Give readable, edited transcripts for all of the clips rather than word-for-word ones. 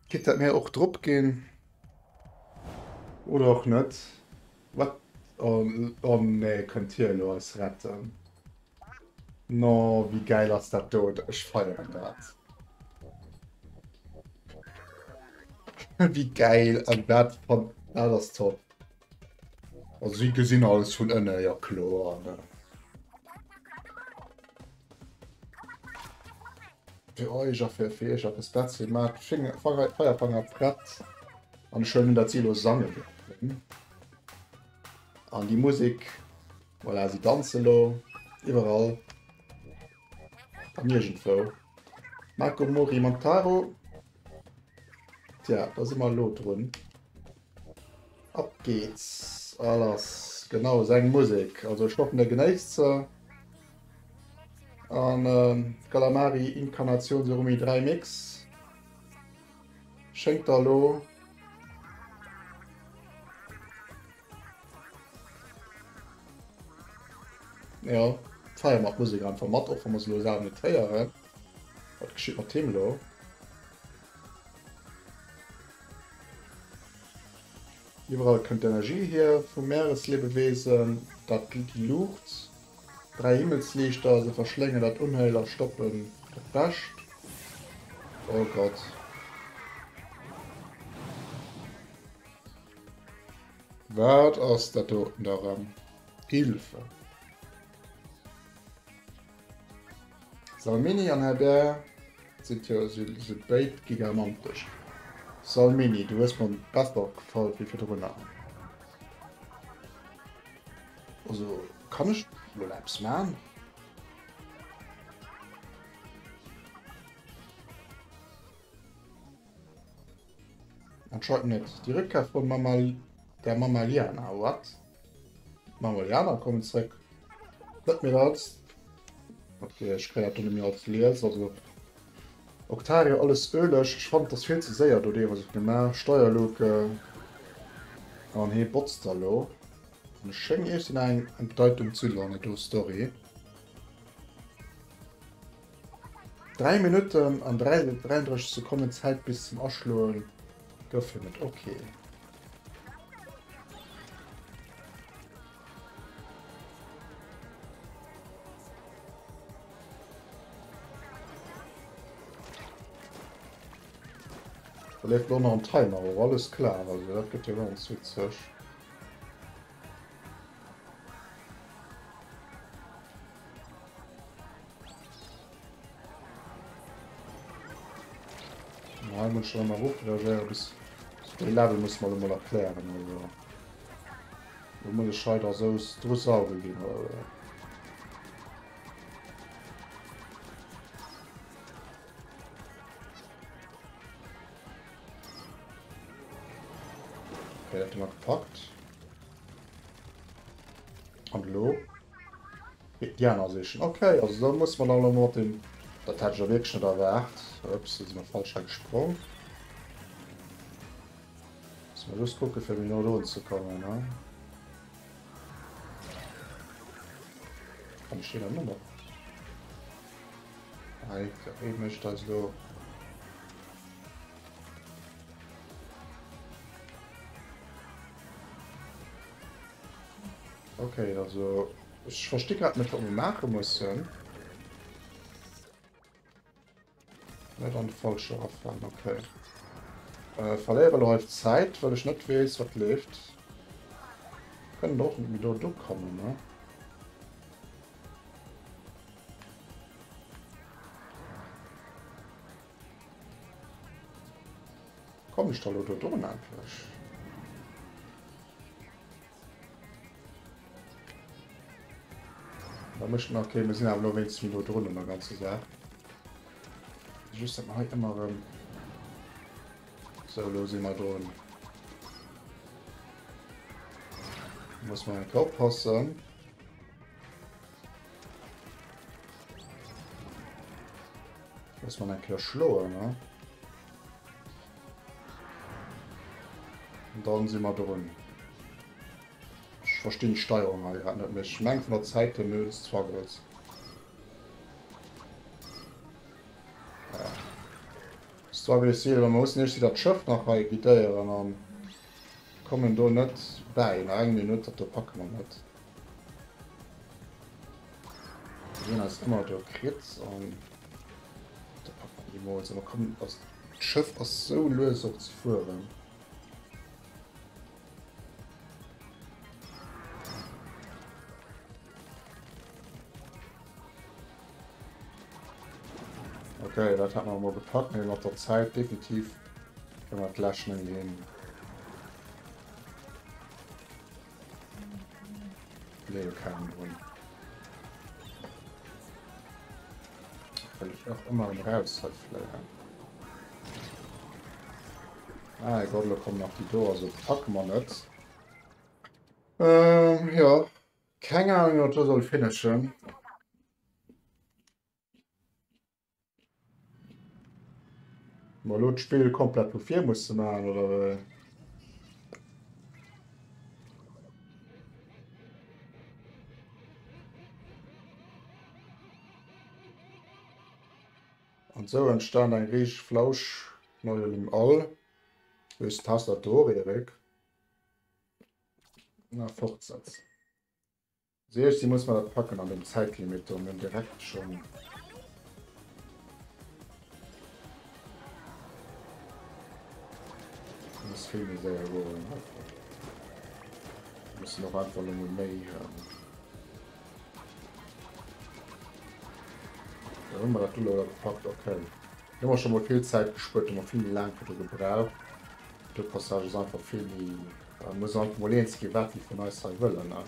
Gitt dat mir och drop ginn? Oder och net? Wat? Oh, oh nee, kënnt hie elo eis retten? No, wéi gäil ass dat do? Ech feieren dat. Wéi gäil! An dat fan, dat ass top. Also si gesinn alles vun ënne, ja kloer, ne? Fir euch a fir fir iech eppes Besseres gemaach. Feierfanger prett an ech huelen un dat si elo sange wäerten. An déi Musek, voilà, si danze lo iwwerall an iergendwou. Mako Mori Mantaro, tja, da si mer elo drun. Ab geht's. A lass. Genau seng Musek. Also ech hoffen der genéisst se. An äh, Kalamari Inkarnation Surumi 3 Mix. Schéngt da lo. Ja, feier mat Musek einfach mat, och wann mer se lo selwer net héieren. Wat geschitt mat him lo? Iwwerall kënnt d'Energie hier vum Meeresliewewesen, dat déi Luucht, 3 Himmelsliichter, se verschléngen dat Unheil a stoppen dat Bescht. Oh Gott. Wat ass dat doten da rëm? Hilfe! Salmini an Herbert sinn jo si béid gigamantesch. Salmini, du hues mer besser gefall wéi virdrunner. Also kann ech lo eppes man? Anscheinend net. Die Rückkehr von Mama, der Mamaliana, what? Mamalianer kommen zréck. Net mir dat. Okay, ech kréien dat do net méi als lies. Also Octario alles öleg. Ech fand das vill ze séier do deelweis op gemaach. Steierluke an hee botzt da lo. An ech schéngen iergend eng eng Bedeitung ze hunn an der do Story. 3 Minutten an 33 Sekonnen Zäit bis zum Aschloen gouf him et. Ok. Da leeft lo nach en Timer of, alles klar, also dat gëtt jo ganz witzeg. Na, muss schon mal hochreagieren bis de Level muss man mal erklären also. Wo muss ich halt so dru sauge gehen oder? Okay, dat hu mer gepackt. An elo? Déi aner sichen. Okay, also da muss man dann mat dem... Dat hätt ech jo wierklech net erwaart. Ups, do si mer falsch hei gesprong. Muss mer just kucken, fir méi no do unzekommen, ne? Kann ech deen dann nëmmen? Hei, ee mécht eis elo... Okay, also ech versti grad net wat mer maache mussen. Net an de falsche erafalen, okay. Äh, verléiere lo hei Zäit, well ech net weess wat leeft. Kënnen och net méi do do kommen, ne? Komm ech da lo do drun endlech? Da mécht nach okay, mir sinn awer lo wéinst méi no drun an der ganzer Saach. Just dat mer hei ëmmer erëm Sou, lo si mer drun. Muss man eng oppassen. Muss man eng Kéier schloen, ne? Und dann si mer drun. Ech verstinn d'Steierung hei grad net méi. Ech meng vun der Zäit hier no struggles. Sou aggressiv, a mer mussen iergendwéi dat Schëff nach hei guidéieren an kommen do net bäi. Nach eng Minutt, dat do packe mer net. Mir ginn eis ëmmer do kritt an dat packe mer nimools. A mer kommen, also d'Schëff ass sou lues och ze fueren. Okay, dat hat mer mol gepackt, mee mat der Zäit definitiv kënne mer d'Läch net méi hin. Gleewe kengem drun. Well ech och ëmmer erëm raus hei fléien. Ah Gott, elo kommen nach déi do, also packe mer net. Ähm, ja. Keng Ahnung, wat do soll finishen. Mer elo d'Spill komplett vu vir musse maachen, oder wéi? An sou entstand eng rieseg Flauschknäuel im All. Wéi ass d'Tastatur, Erik? Na, fortsetzen. Sehe ich, sie muss man das packen an dem Zeitlimit und dann direkt schon. Muss vill méi séier goen. Müssen och einfach nur méi. Ähm, da hu mer dat do gepackt, okay. Hu mer schon mal vill Zäit gespuert, hu mer vill méi laang fir do gebraucht. De Passage ass einfach vill méi Da muss einfach mol eens ginn, wat déi vun eis hei wëllen. Ne?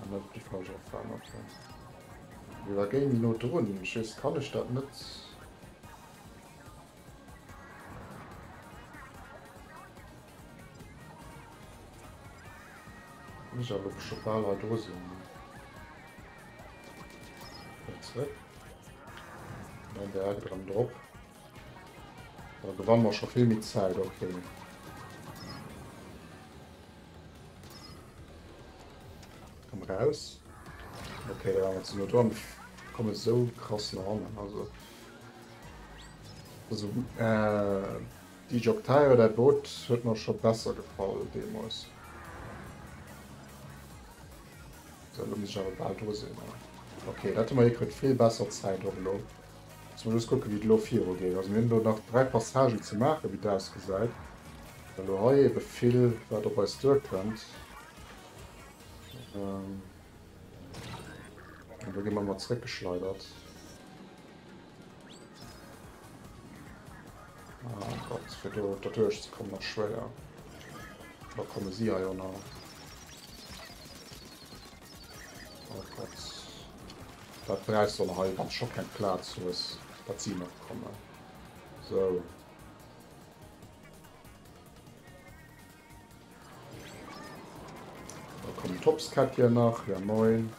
An net déi falsch Erfahrung, okay. Wie war géi méi no drun? Ich weess, kann ech dat net? Muss awer scho bal hei dru sinn. Zréck. Dann direkt erëm drop. Da gewanne mer scho vill méi Zäit, okay. Komm raus. Okay, da waren wir zu no dran. Komme esou krass no hannen. Also, also äh, DJ Octavio, dat Boot huet mer scho besser gefall deemols. So, lo muss ech awer bal dru sinn. Okay, dat hu mer hikritt. Vill besser Zäit och elo. Muss mer just kucken, wéi et elo viru geet. Also mir hunn elo nach 3 Passagen ze maachen, wéi et ausgesäit. Well elo hei ebe vill wat op eis duerkënnt. Ähm, an do gi mer ëmmer zréckgeschleidert. Ah Gott, fir do derduerch ze kommen ass schwéier. Da komme si hei och nach. Oh Gott. Dat brauchst du hei, wann scho keng Plaz hues, dat si nach kommen. So. Da kommen Topscat hier nach. Ja moin.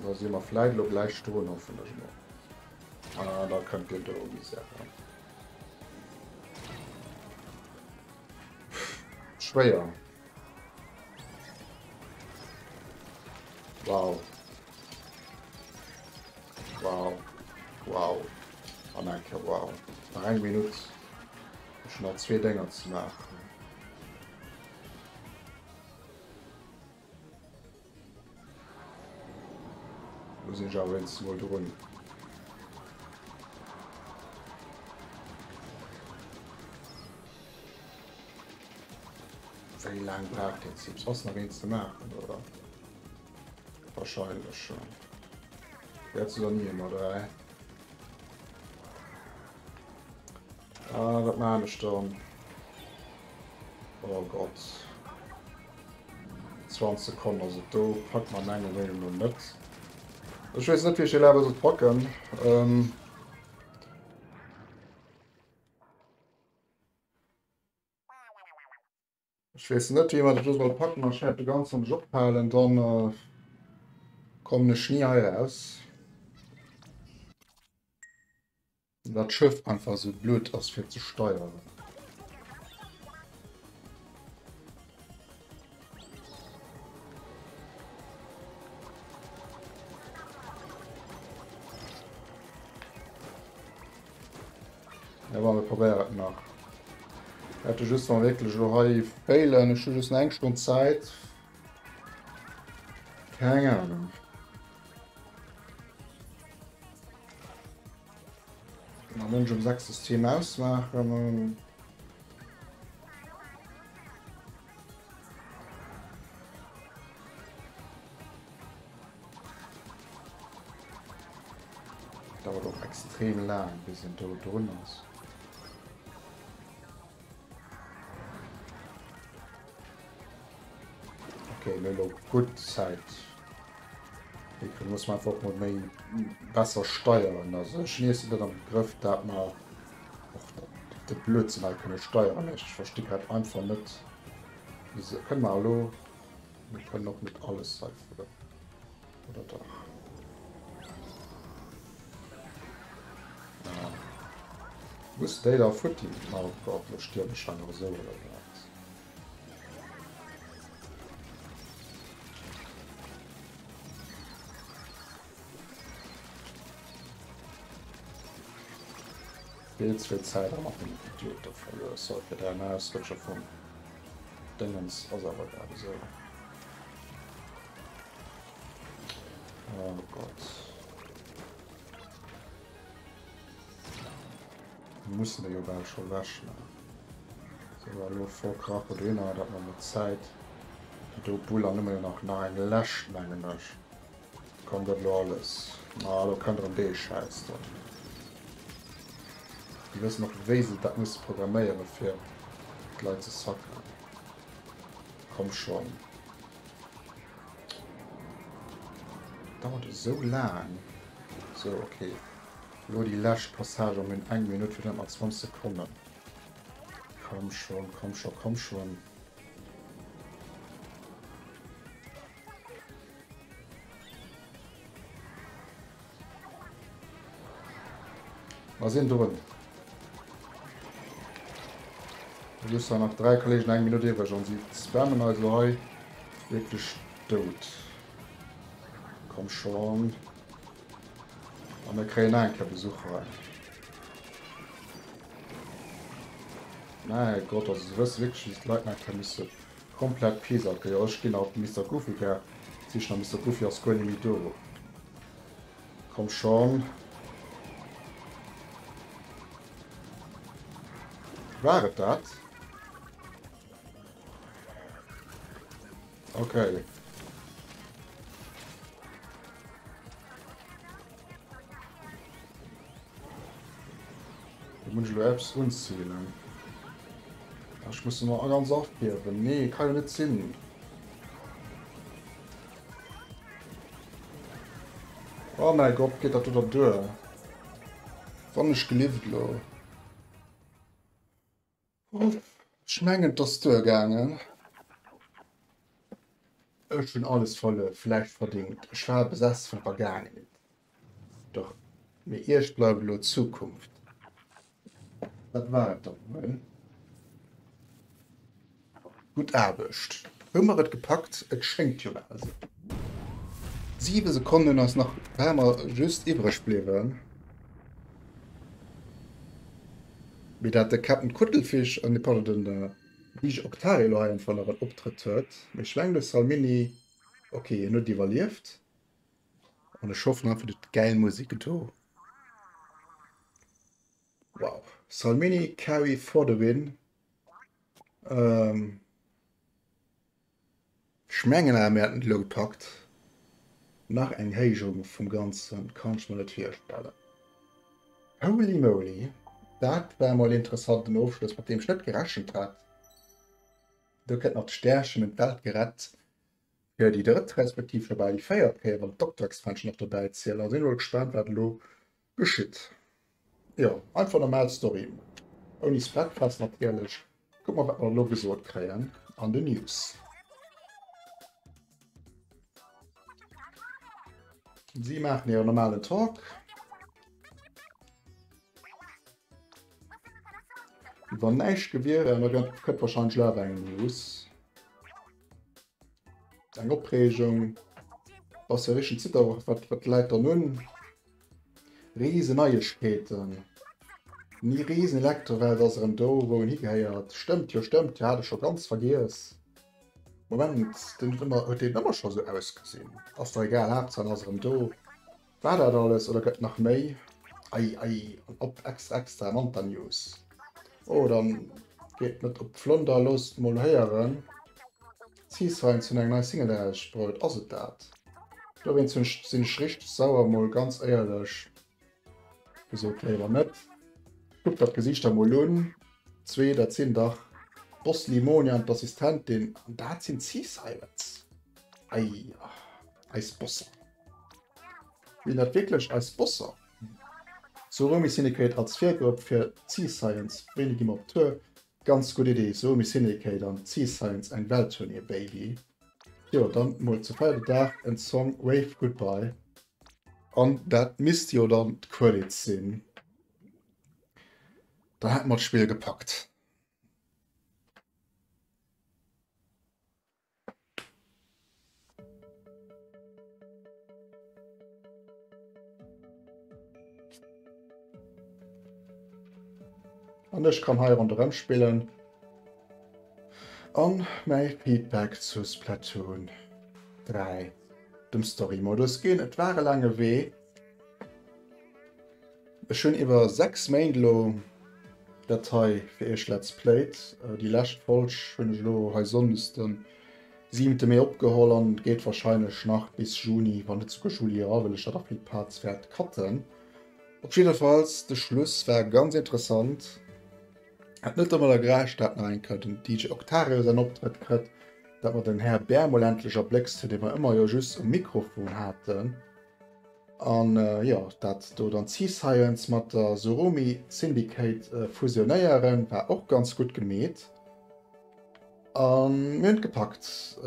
Da si mer vläit elo gläich drun, hoffen ech mol. Ah, da kënnt Dir do Misär. Schwéier. Wow. Wow. Wow. An eng Kéier wow. Nach eng Minutt. Ech hunn nach zwee Dénger ze maachen. Lo sinn ech awer wéinstens mol drun. Wéi laang brauch deen Zips? Ass nach een ze maachen, oder? Wahrscheinlech schon. Wäerts du dann nie ëmmer 3. Ah, wat maan ech dann? Oh Gott. 20 Sekonnen, also do packt man menger Meenung no net. Ech weess net, wéi ech dee Level sollt packen. Ähm ech weess net, wéi man dat do soll packen. Ech wäert de ganzen mech ophalen, dann äh, kommen ech nie hei raus. Dat Schëff einfach sou blöd ass fir ze steieren. Ja, bon, mir probéieren et nach. Hätte just wann wierklech elo hei failen. Ech hu just nach eng Stonn Zäit. Keng Ahnung. Dann muss ich um 6 System ausmachen. Dauert och extrem laang bis een do drun ass. Okay, mir elo gutt Zäit. Mir muss man einfach mol méi besser steieren. Also ech nees net am Grëff, dat mer och de Blödsinn hei kënne steieren. Ech versti grad einfach net. Wieso kënne mer elo Mir kënnen och net alles hei fueren. Oder dach? Ah. Muss déi da futti? Oh Gott, lo stierf ech hei nach esou, oder wat? Vill ze vill Zäit mat dem Idiot do verluer. Sorry fir däin Ausrutscher vum Dingens, ass awer grad esou. Oh Gott. Mir mussen déi jo bal scho wech maachen. Sou, elo vor Krach oder hinner, dat mer mat Zäit déi do Bull an hu mer jo nach nach eng lescht, mengen ech. Komm gëtt elo alles. Ah, elo kënnt erëm dee Schäiss do. Déi wëssen och wéi se dat musse programméiere fir d'Leit ze sacken. Komm schon. Dauert esou laang. Sou, okay. Elo déi lescht Passage an mir hunn eng Minutt fir net mat 20 Sekonnen. Komm schon, komm schon, komm schon. Mer sinn drun. Just nach 3 Kollegen eng Minutt iwwreg an si spammen eis elo hei wierklech dout. Komm schon. A mir kréien nach eng Kéier Besuch hei. Mäi Gott, also se wësse wierklech wéi se d'Leit nach eng Kéier musse Komplett Pisacker, jo ech gin op Mister Goofy gär sichen a Mister Goofy ass guer nemmi do. Komm schon. War et dat? Okay. Do muss ech elo eppes unzielen. Ech muss mer ganz afierwen. Nee, kann jo net sinn. Oh mäi Gott, geet dat do dann duer? Wann ech gelift elo. Ech mengen et ass duer gaangen. Ech hunn alles verluer, vläicht verdingt. Ech war besess vun der Vergaangenheet. Doch mee iech bleift elo d'Zukunft. Dat war et dann wuel. Gutt Aarbecht. Hu mer et gepackt? Et schéngt jo bal esou. 7 Sekonnen ass nach war mer just iwwreg bliwwen. Mee dat de Captain Cuttlefish, nee pardon, den Bij Oktari elo hei einfach nach en Optrëtt huet. Mee ech mengen de Salmini, ok, hien huet iwwerlieft. An ech hoffen einfach, et huet gäil Musek do. Wow. Salmini carry for the win. Ähm, ech mengen awer mir hätten et elo gepackt. Nach eng Héijung vum Ganzen kann ech mer net virstellen. Holy moly, dat war emol interessanten Ofschloss, mat deem ech net gerechent hat. Do kënnt nach d'Stärchen, mir hunn d'Welt gerett fir déi drëtt respektiv scho bal déi véiert Kéier, wann d'Doctor Expansion nach dobäi zielt. A sinn elo gespaant, wat elo geschitt. Jo, einfach normal Story. Ouni Splatfest natierlech. Kucke mer wat mer elo gesot kréien an den News. Si maachen hire normalen Talk. Wéi wann näischt gewier wär. An da kënnt wahrscheinlech elo awer eng News. Eng Opreegung. Ass jo richteg Zidder, wat wat d'Leit dann hunn. Riesen Neiegkeeten. Ni Riesen Elektrowelt ass erëm do wou en higehéiert. Stëmmt jo, stëmmt jo, hat ech scho ganz vergiess. Moment, den huet ëmmer, huet deen ëmmer scho sou ausgesinn? Ass dach egal, Haaptsaach en ass erëm do. War dat alles oder gëtt nach méi? Ei, ei, an op extra extra Manta News. Oh, dann geet net op Flunder, loosst mol héieren. Sea Science hunn eng nei Single erausbruet, ass et dat? Dowéinst hunn ech, sinn ech richteg sauer, mol ganz éierlech. Gesot léiwer net. Kuckt der d'Gesiichter mol un. Zwee, dat sinn dach d'Boss Limonia an d'Assistentin. An dat sinn d'Sea Sirens. Ei, eis Bosser. Sinn dat wierklech eis Bosser? Tsurumi Syndicate als Virgrupp fir d'Sea Sirens. Wéini gi mer op Tour? Ganz gutt Idee, Tsurumi Syndicate an d'Sea Sirens, eng Welttournée, Baby. Jo, dann mol zu feierte Dag en Song Wave Goodbye. An dat misst jo dann d'Credits sinn. Dann hätte mer d'Spill gepackt. An ech kann hei ronderëm spillen. An mäi Feedback zu Splatoon 3. dem Story-Modus ginn. Et war e laange Wee. Ech hunn iwwer 6 Méint elo dat hei fir iech Let's Played. Déi lescht Folg hunn ech elo hei Sonndes den 7 Mee opgeholl an et geet warscheinlech nach bis Juni, wann net souguer Juli era, well ech dat a vill Parts wäert cutten. Op jiddefalls, de Schluss war ganz interessant. Hat net domadder gerechent, dat nach eng Kéier den DJ Octario säin Optrëtt kritt, dat mer den Här Bär mol endlech erbléckst hunn, dee mer ëmmer jo just um Mikrofon haten. An jo, dat do dann d'Sea Science mat der Tsurumi Syndicate fusionéieren, war och ganz gutt gemeet. A mir hunn et gepackt.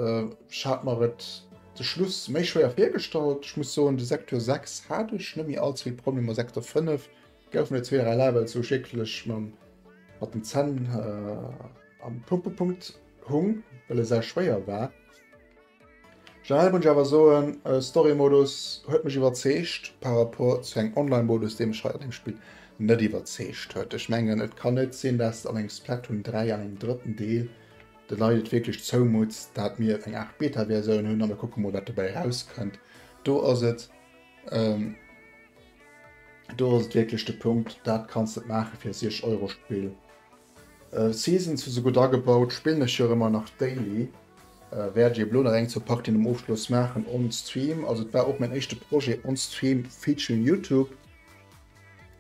Ech hat mer et de Schluss méi schwéier virgestallt. Ech muss soen, de Sektor 6 hat ech net méi all ze vill Problemer, Sektor 5 Goufen et zwee, dräi Levels, wou ech wierklech mam mat den Zänn am Pumpepunkt hung, well e sehr schwéier war. Generell muss ech awer soen, Story-Modus huet mech iwwerzeegt par rapport zu engem Online-Modus, dee mech hei an deem Spill net iwwerzeegt huet. Ech mengen, et kann net sinn, dass an engem Splatoon 3, an engem drëtten Deel, de Leit et wierklech zoumutts, dat mir eng Aart Beta-Versioun hunn a mir kucke mol, wat dobäi erauskënnt. Do ass et. Do ass et wierklech de Punkt, dat kanns de maache fir e 60 Euro Spill. Seasons hu se gutt agebaut, spillen ech jo ëmmer nach daily. Wäert ech ebe lo nach eng zur Partie nom Ofschloss maachen on Stream. Also et war och mäin éischte Projet on Stream featuring YouTube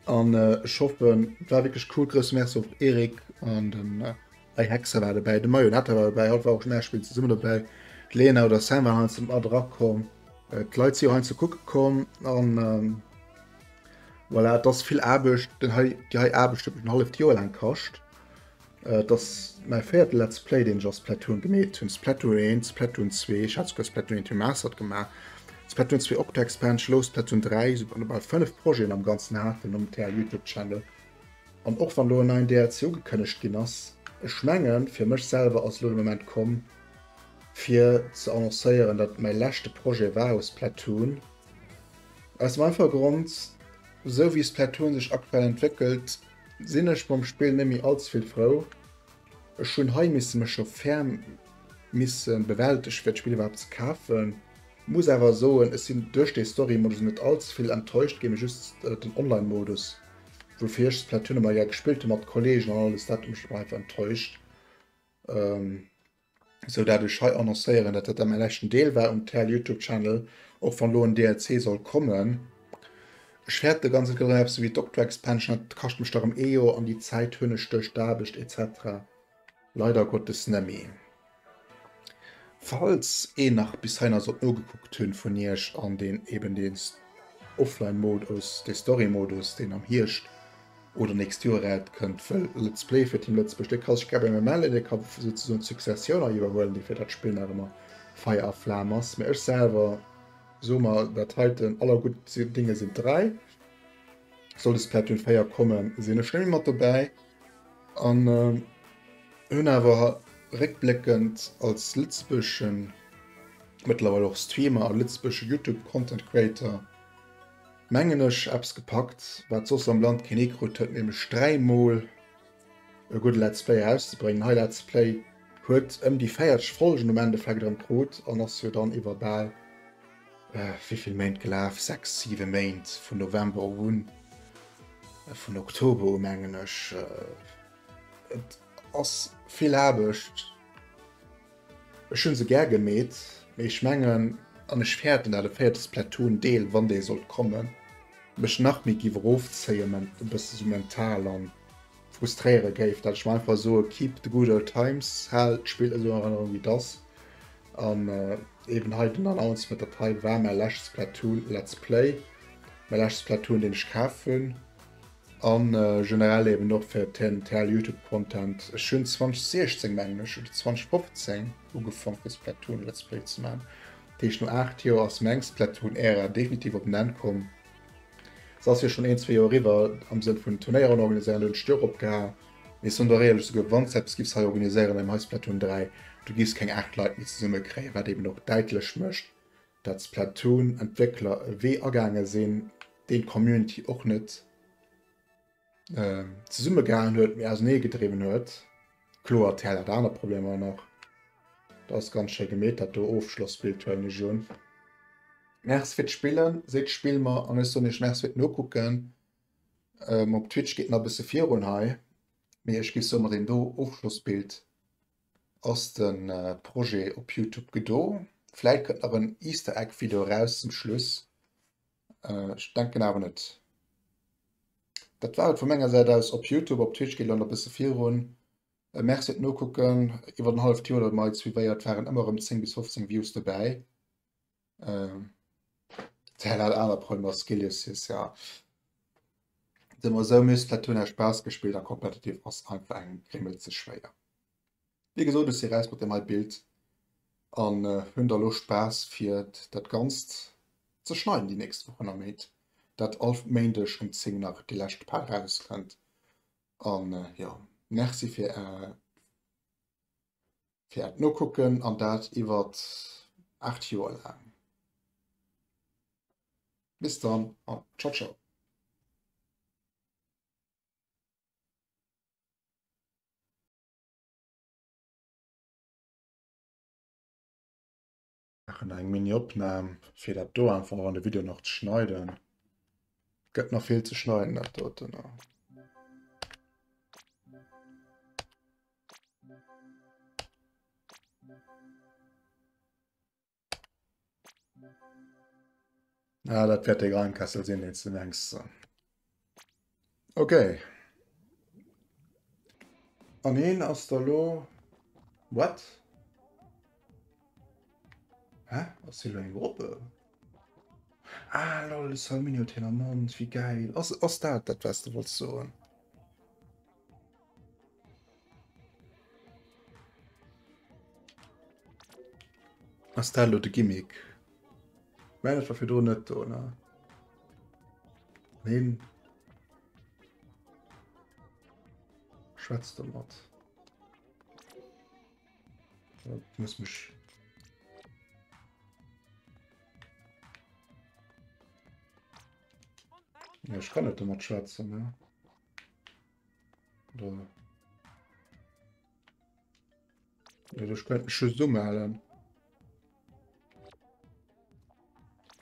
an ech hoffen et war wierklech cool. Grousse Merci och Eric an den iHexer war dobäi, de Marionetta war dobäi, haut war och Nashville zesummen dobäi, d'Lena oder Sam war heiansdo mat erakomm, d'Leit si jo heiansdo kucke komm an voilà, et ass vill Aarbecht, den hei, déi hei Aarbecht huet mech en halleft Joer laang kascht. Et ass mäi véierte Let's Play, deen ech a Splatoon gemeet hunn, Splatoon 1, Splatoon 2, ech hat souguer Splatoon 1 Remastered gemaach, Splatoon 2 Octo Expansion, elo Splatoon 3, sou bal 5 Projeten am Ganzen haten um TL Youtube Channel. An och wann elo en neien DLC ugekënnegt ginn ass, ech mengen, fir mech selwer ass elo de Moment komm, fir ze annoncéieren, datt et mäi leschte Projet war u Splatoon. Aus dem einfache Grond, esou wéi Splatoon sech aktuell entwéckelt, sinn ech mam Spill net méi all ze vill frou. Ech hunn hei misse mech scho ferm misse bewältegen, fir d'Spill iwwerhaapt ze kafen. Muss awer soen, ech sinn duerch dee Story-Modus net all ze vill enttäuscht ginn, mee just den Online-Modus. Woufir ech Splatoon emmer gär gespillt hun mat Kollegen an alles, dat huet mech awer einfach enttäuscht. Sou dat ech hei annoncéieren, dat dat mäi leschten Deel war um TL Youtube Channel, och wann lo en DLC soll kommen. Ech fäerte ganz et gëtt erëm eppes wéi d'Octo Expansion, dat kascht mech da rëm ee Joer an déi Zäit hunn ech duerch d'Aarbecht etc. Leider Gottes nemmi. Falls een nach bis heihinner sollt nogekuckt hunn vun iech an deen eben deen Offline Modus, dee Story Modus deen am Hierscht oder nächst Joer erautkënnt wëll Let's Play fir Team Lëtzebuerg, dee ka sech gär bei mir mellen, dee ka souzesoen d'Successioun hei iwwerhuelen, dee fir dat Spill nach ëmmer Feier a Flam ass. Mee ech selwer soe mer dat heiten, aller gutt Dinge sinn 3. Sollt e Splatoon 4 kommen, sinn ech net méi mat dobäi. An hunn awer réckbléckend als lëtzebuergeschen, mëttlerweil och Streamer a lëtzebuergesche Youtube Content Creator. Mengen ech, eppes gepackt, wat soss am Land keen ee krut huet, nämlech dräimol e gudde Let's Play erauszebréngen. Hei Let's Play huet ëm déi 40 Folgen um Endeffekt erëm krut an ass jo dann iwwer bal wéi vill Méint gelaf, 6, 7 Méint vun November un, vun Oktober u mengen ech. Et ass vill Aarbecht. Ech hunn se gär gemeet, mee ech mengen, an ech fäerten dat e véierte Splatoon Deel, wann dee sollt kommen, mech nach méi giff erofzéien, e bësse sou mental an frustréiere géif, dat ech mer einfach soe keep the good old times, hal d'Spill esou an Erënnerung wéi et ass. An eben hei den Announcement, dat hei war mäi lescht Splatoon Let's Play, mäi lescht Splatoon deen ech kaf hunn. An generell eben och fir den TL Youtube Content. Ech hunn 2016 mengen ech oder 2015 ugefong fir Splatoon Let's Play ze man. Dat heescht no 8 Joer ass meng Splatoon Ära definitiv op en Enn komm. Se ass jo schonn een, zwee Joer eriwwer am Sënn vun Turnéieren organiséieren, do hunn ech d'Joer opgehaal. Mee ech soen der éierlech, souguer wann s de eppes giffs hei organiséieren beim hei Splatoon 3, du giffs keng 8 Leit méi zesumme kréien, wat eben och däitlech mécht, dat Splatoon Entwéckler e Wee agaange sinn, deen d'Community och net zesummegehalen huet, mee ausenee gedriwwen huet. Kloer, TL hat aner Problemer nach. Dat ass ganz schéi gemeet, dat do Ofschlossbild, huelen ech un. Merci fir d'Spillen, seet d'Spill mer, an ech soen iech Merci fir d'Nokucken. Op Twitch geet nach e bësse virun hei, mee ech géif soen, mat deem do Ofschlossbild ass de Projet op Youtube gedo. Vläit kënnt nach en Easter Egg Video eraus zum Schluss, ech denken awer net. Dat war et vu menger Säit aus op Youtube. Op Twitch geet elo nach e bësse virun. Merci fir d'Nokucken. Iwwer en halleft Joer, dat mer hei suivéiert, waren ëmmer erëm 10 bis 15 Views dobäi. Tell hat aner Problemer, Skilliusis, ja. Soe mer esou, mir hu Splatoon aus Spaass gespillt a competitive ass einfach eng Grimmel ze schwéier. Wéi gesot, ech si raus mat deem hei Bild an hunn da lo Spaass fir dat Ganzt ze schneiden déi nächst Wochen a Méint, dat all Méindeg um 10 nach dee leschte Part erauskënnt. An jo, Merci fir är fir äert Nokucken an dat iwwert 8 Joer laang. Bis dann an ciao ciao. Maachen eng Mini-Opnahm fir dat do einfach och an de Video nach ze schneiden. Gëtt nach vill ze schneiden dat doten. Ah, dat wäert de Geheimkessel sinn, deen s du mengs. Okay. An heen ass da lo... What? Hä? Ass hie lo eng Gruppe? Ah, lol, de Salmini huet hien am Mond, wéi gäil. Ass, ass dat dat, wat s du wollts soen? Ass dat elo de Gimmick? Mä dat war virdrun net do, ne? Ween schwätzt domat? Dat muss mech. Ja, ech kann net domat schwätzen, ne? Oder... Ja, ech könnte mich just ummelden.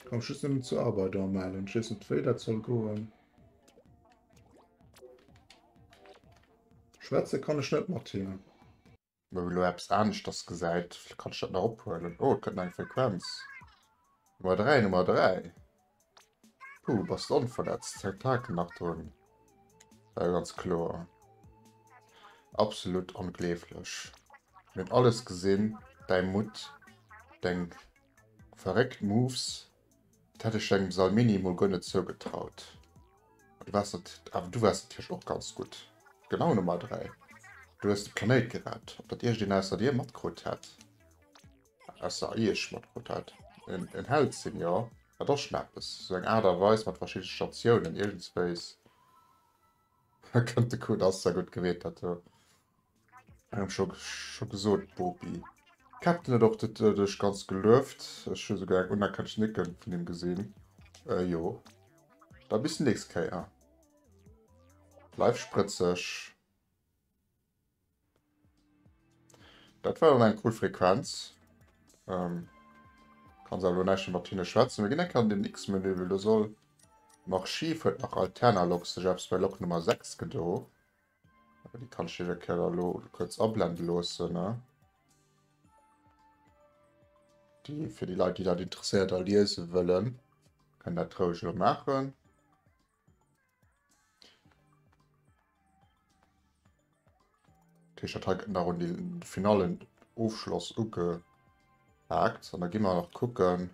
Kann mich just nëmmen zur Arbeit anmelden. Ich weiß nicht, wéi dat soll goen. Schwätze kann ech net mat him. Well elo eppes aneschters gesäit, kann ech dat nach ophuelen. Oh, et kënnt nach eng Frequenz. Nummer 3, Nummer 3. Puh, bass de onverletzt? Hänkt d'Haken nach drun? War jo ganz kloer. Absolut ongleeflech. Mir hunn alles gesinn, däi Mutt, deng verréckt Moves. Dat hätt ech dengem Salmini mol guer net zougetraut. Du waars nat awer du waars natierlech och ganz gutt. Genau Nummer 3. Du hues de Planéit gerett. Ob dat iergendeen ausser dir matkrut hätt? Ausser iech matkrut hätt? En, en Held sinn, jo, dat ass schon eppes. Sou eng Aart a Weis mat verschidde Statiounen iergendswéis. Kënnt de Coup, ass zwar gutt geweet dat do. Ech scho scho gesot, Bopi. Captain huet och dech ganz gelueft. Ech hu souguer eng unerkennend Nicke vun him gesinn. Jo. Da bis nächst Kéier. Bleif sprëtzeg. Dat war dann eng cool Frequenz. Ähm, kann se elo näischt méi mat hinne schwätzen. Mir ginn eng Kéier an den X-Menü, well do soll am Archiv huet nach Alternalog sech eppes bei Lok Nummer 6 gedo. Awer déi kann ech iech eng Kéier elo kuerz ablende loossen, ne? Déi, fir déi Leit, déi dat interesséiert a liese wëllen, kënnen dat roueg elo maachen. Dat heescht, dat hei gëtt nach un de finalen Ofschloss ugehaakt. An da gi mer nach kucken.